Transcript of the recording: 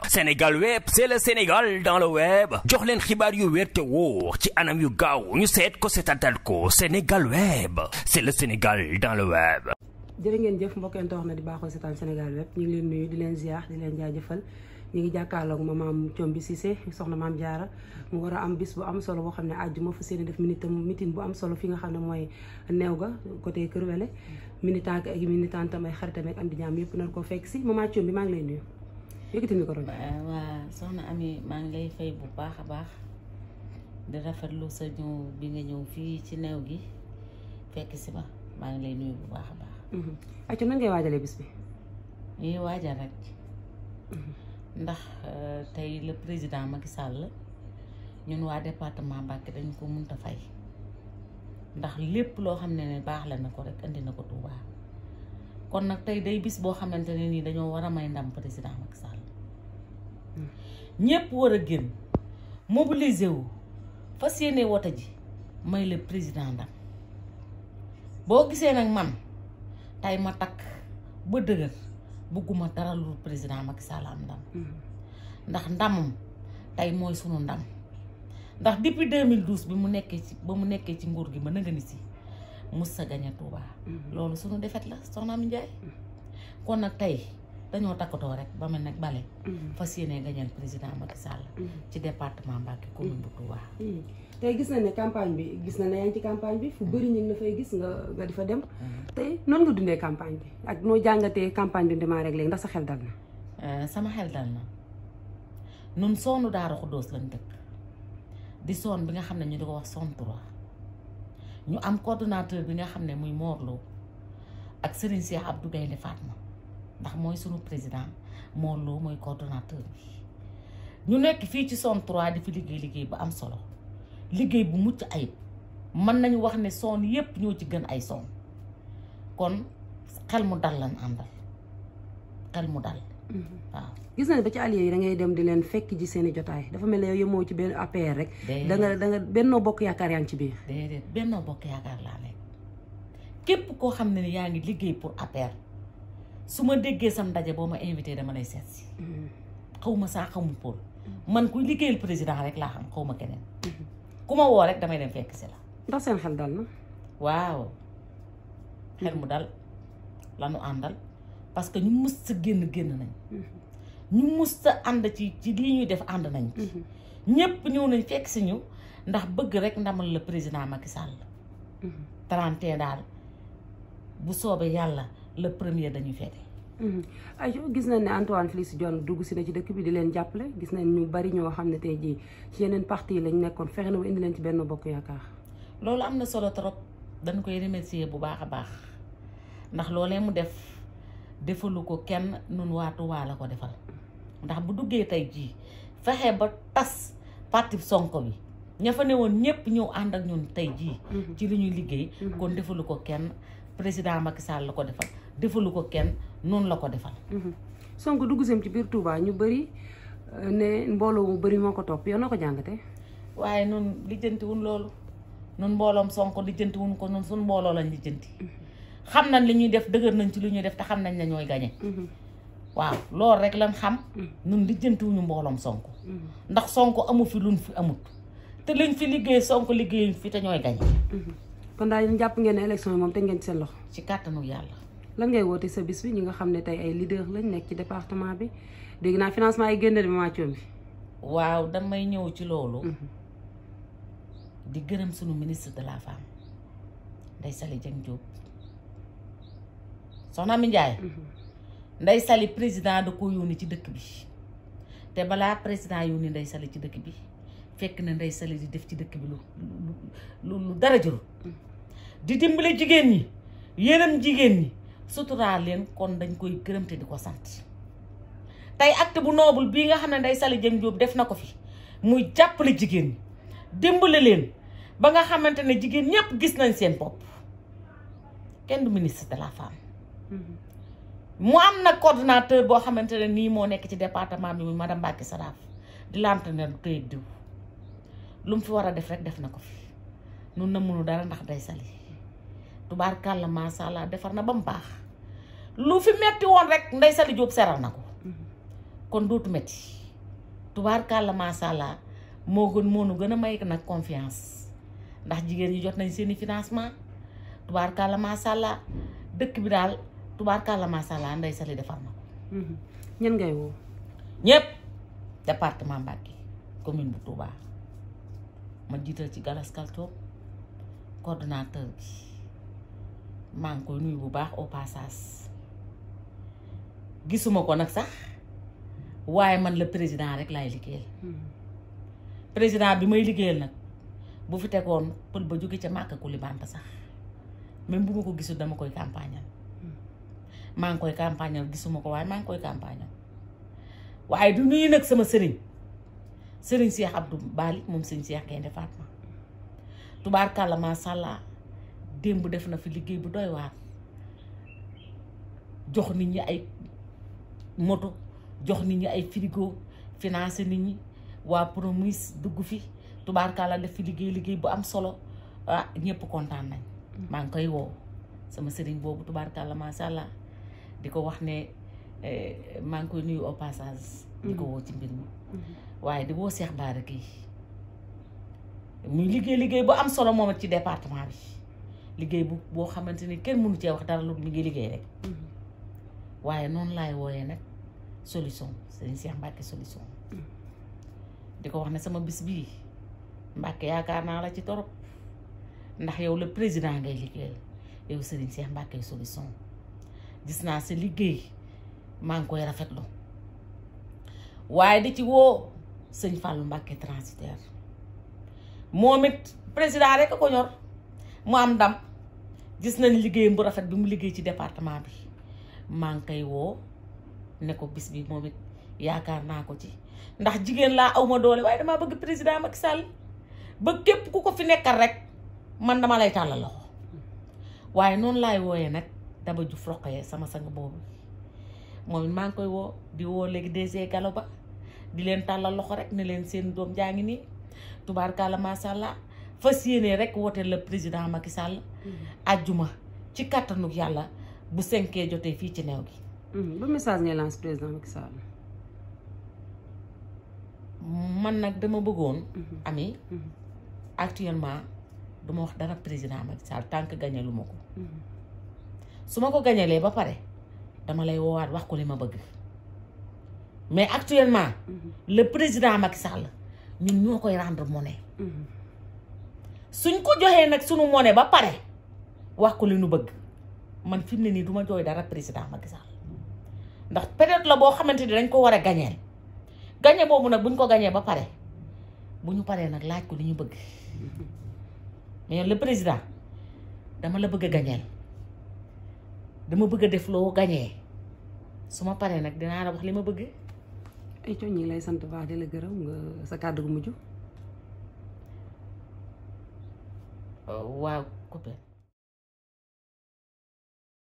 Sénégal web c'est le Sénégal dans le web jox leen xibaar yu wér te wóor ci anam yu gaaw ñu seet ko seetatal ko Sénégal web c'est le Sénégal dans le web. jërë ngeen jëf mbokk yi na di baaxoo seetaan Sénégal web ñu ngi leen nuyu di leen ziar di leen jaajëfal ñu ngi jàkkaarloog maam Thiomby Cissé soxna maam Diarra mu war a am bis bu am solo boo xam ne àjjuma fa seen def meeting bu am solo fi nga xam ne mooy neew ga côté Kër Wele militant ak militantam ay xaritam ak am di ñaam yëpp nar ko fekk si maam Thiomby maa ngi lay nuyu yëkkati micro bi. waaw soxna Ami maa ngi lay fay bu baax a baax di rafetlu sa ñëw bi nga ñëw fii ci neew gi fekk si ma maa ngi lay nuyu bu baax a baax. acco nan ngay waajalee bis bi. ñuy waajal rek ndax tey le président Macky Sall ñun waa département Mbacké dañ ko mënta fay ndax lépp loo xam ne baax la na ko rek andi na ko Touba kon nag tey day bis boo xamante ne nii dañoo war a may ndam président Macky Sall ñépp war a génn mobiliser wu fas yéene wote ji may le président ndam boo gisee nag man tey ma takk ba dëgër bëgguma dara lu président Macky Sall am ndam ndax ndamam tey mooy sunu ndam ndax depuis 2012 ba mu nekkee ci nguur gi ba nëgëni si mus sa gañe Touba loolu sunu defet la soxna Ami Ndiaye kon nag tey dañoo takkatoo rek ba mel nag bale fas yéene gañeel président Macky Sall ci département Mbacké commune bu Touba. tey gis na ne campagne bi gis na ne yaa ngi ci campagne bi fu bëri ñu ngi la fay gis nga di fa dem tey noonu nga dundee campagne bi ak noo jàngatee campagne bi démarré rek léegi ndax sa xel dal na. sama xel dal na nun soonu Daaru Xuddoos lañ dëkk di soon bi nga xam ne ñu di ko wax son 3 ñu am coordonnateur bi nga xam ne muy Mor Lo ak Serigne Cheikh Abdou Gaynde Fatma ndax mooy sunu président Mor Lo mooy coordonnateur bi ñu nekk fii ci son 3 di fi liggéey bu am solo liggéey bu mucc ayib mën nañu wax ne son yépp ñoo ci gën ay son kon xel mu dal lan àndal xel mu dal waaw. gis nañ ba ci allié yi da ngay dem di leen fekk ji seeni jotaay dafa mel ne yow yemoo ci benn APR rek. da nga Benno Bokk Yaakaar yaa ngi ci biir. déedéet Benno Bokk Yaakaar laa nekk képp koo xam ne yaa ngi liggéey pour APR su ma déggee sam ndaje boo ma invité dama lay seet si. xaw ma saa xamul Paul man kuy liggéeyal président rek laa xam xaw ma keneen. ku ma woo rek damay dem fekk si la. ndax seen xel dal na. waaw xel mu dal lanu àndal parce que ñu mus sa génn nañ. ñu mus sa ànd ci lii ñuy def ànd nañ ci. ñépp ñëw nañ fekk si ñu ndax bëgg rek ndamal la président Macky Sall. 31 daal bu soobee yàlla le premier dañuy feete. ay gis nañ ne Antoine Félix Diome dugg si na ci dëkk bi di leen jàppale gis nañ ñu bari ñoo xam ne tey jii ci yeneen parti lañ nekkoon fexe na mu indi leen ci Benno Bokk Yaakaar. loolu am na solo trop dañ koy remercier bu baax a baax ndax loolee mu defalu ko kenn nun waa Touba la ko defal ndax bu duggee tey jii fexe ba tas parti Sonko bi ña fa ne woon ñépp ñëw ànd ak ñun tey jii ci li ñuy liggéey kon defalu ko kenn président Macky Sall la ko defal defalu ko kenn noonu la ko defal. Sonko dugg sem ci biir Touba ñu bëri ne mbooloo mu bëri moo ko topp yow noo ko jàngatee. waaye nun lijjanti wuñ loolu nun mbooloom Sonko lijjanti wuñ ko nun suñ mbooloo lañ lijjanti xam nañ li ñuy def dëgër nañ ci li ñuy def te xam nañ ne ñooy gañe. waaw loolu rek lan xam nun lijjanti wuñu mbooloom Sonko ndax Sonko amu fi luñ fi amut te liñ fi liggéey Sonko liggéeyuñ fi te ñooy gañe. kon daal jàpp ngeen ne élection yi moom te ngeen ci seen loxo. ci kàttanu yàlla. lan ngay woote sa bis bi ñi nga xam ne tey ay leader lañ nekk ci département bi dégg naa financement yi génn bi maam Thiomby. waaw damay ñëw ci loolu. di gërëm sunu ministre de la femme Ndeye Saly Dieng Diop soxna Ami Ndiaye. Ndeye Saly président da ko yónni ci dëkk bi te balaa président yónni Ndeye Saly ci dëkk bi fekk na Ndeye Saly di def ci dëkk bi lu dara jëru di dimbale jigéen ñi yéenam jigéen ñi suturaal leen kon dañ koy gërëm te di ko sant tey acte bu noble bii nga xam ne Ndeye Saly Dieng Diop def na ko fi muy jàppale jigéen ñi dimbale leen ba nga xamante ne jigéen ñépp gis nañ seen bopp kenn du ministre de la femme. mu am nag coordonnateur boo xamante ne nii moo nekk ci département bi muy madame Mbacké Saraf di lante ne du tey diw lu mu fi war a def rek def na ko fi nun na mënu dara ndax Ndeye Saly tubaarkàlla macha allah defar na ba mu baax lu fi metti woon rek Ndeye Saly Diop seral na ko kon dootu metti tubaarkàlla macha allah moo nu gën a may nag confiance ndax jigéen ñi jot nañ seeni financement tubaarkàlla macha allah dëkk bi daal tubaarkàlla macha allah Ndeye Saly defar na ko. ñan ngay woo. ñëpp département Mbacké commune bu Touba ma jiital ci Galas Kaltoom coordonnateur bi maa ngi koy nuyu bu baax au passage gisuma ko nag sax waaye man la président rek laay liggéeyal. président bi may liggéeyal nag bu fi tegoon pël ba jóge ca Màkka ku libanta sax même bu ma ko gisul dama koy campagnal maa ngi koy campagnal gisuma ko waaye maa ngi koy campagnal waaye du nuyu nag sama sëriñ Cheikh Abdou Bali moom sëñ Cheikh Gaynde Fatma tubaarkàlla macha allah démb def na fi liggéey bu doy waar jox nit ñi ay moto jox nit ñi ay frigo financé nit ñi waa Promise dugg fi tubaarkàlla def fi liggéey bu am solo ñëpp kontaan nañ. maa ngi koy woo sama sëriñ boobu tubaarkàlla macha allah di ko wax ne maa ngi koy nuyu au passage. di ko woo ci mbir mi. waaye di woo Cheikh Bara Gueye muy liggéey bu am solo moom ci département bi liggéey boo xamante ni kenn mënu cee wax dara lu mi ngi liggéey rek. waaye noonu laay wooyee nag solution sëriñ Cheikh Mbacké solution. di ko wax ne sama bis bii Mbacké yaakaar naa la ci torop ndax yow le président ngay liggéeyal yow sëriñ Cheikh Mbacké solution gis naa sa liggéey maa ngi koy rafetlu waaye di ci woo sëñ Fallou Mbacké transitaire moom it président rek a ko ñor mu am ndam gis nañ liggéeyam bu rafet bi mu liggéey ci département bi maa ngi koy woo ne ko bis bi moom it yaakaar naa ko ci ndax jigéen laa awma doole waaye damaa bëgg président Macky Sall ba képp ku ko fi nekkal rek man dama lay tàllal loxo waaye noonu laay wooyee nag Daba Diouf Rokhaya sama sang boobu moom it maa ngi koy woo di woo léegi DG Gallo Ba di leen tàllal loxo rek ne leen seen doom jaa ngi nii tubaarkàlla macha allah fas yéene rek woote le président Macky Sall ajjuma ci kàttanug yàlla bu 5 jotee fii ci neew gi. ba message ngay lance président Macky Sall. man nag dama bëggoon. ami actuellement duma wax dara président Macky Sall tant que gagné lu ma ko. su ma ko gañalee ba pare dama lay woowaat wax ko li ma bëgg mais actuellement le président Macky Sall ñun ñoo koy rendre monnaie. suñ ko joxee nag sunu monnaie ba pare wax ko li nu bëgg man fi mu ne nii duma jooy dara président Macky Sall ndax période la boo xamante ni dañ ko war a gañeel gañe boobu nag buñ ko gañee ba pare bu ñu paree nag laaj ko li ñu bëgg mais le président dama la bëgg a gañeel dama bëgg a def loo gañee su ma paree nag dinaa la wax li ma bëgg. ay cooñ ñi lay sant baax di la gërëm nga sa kàddu gu mujj. waaw coupé.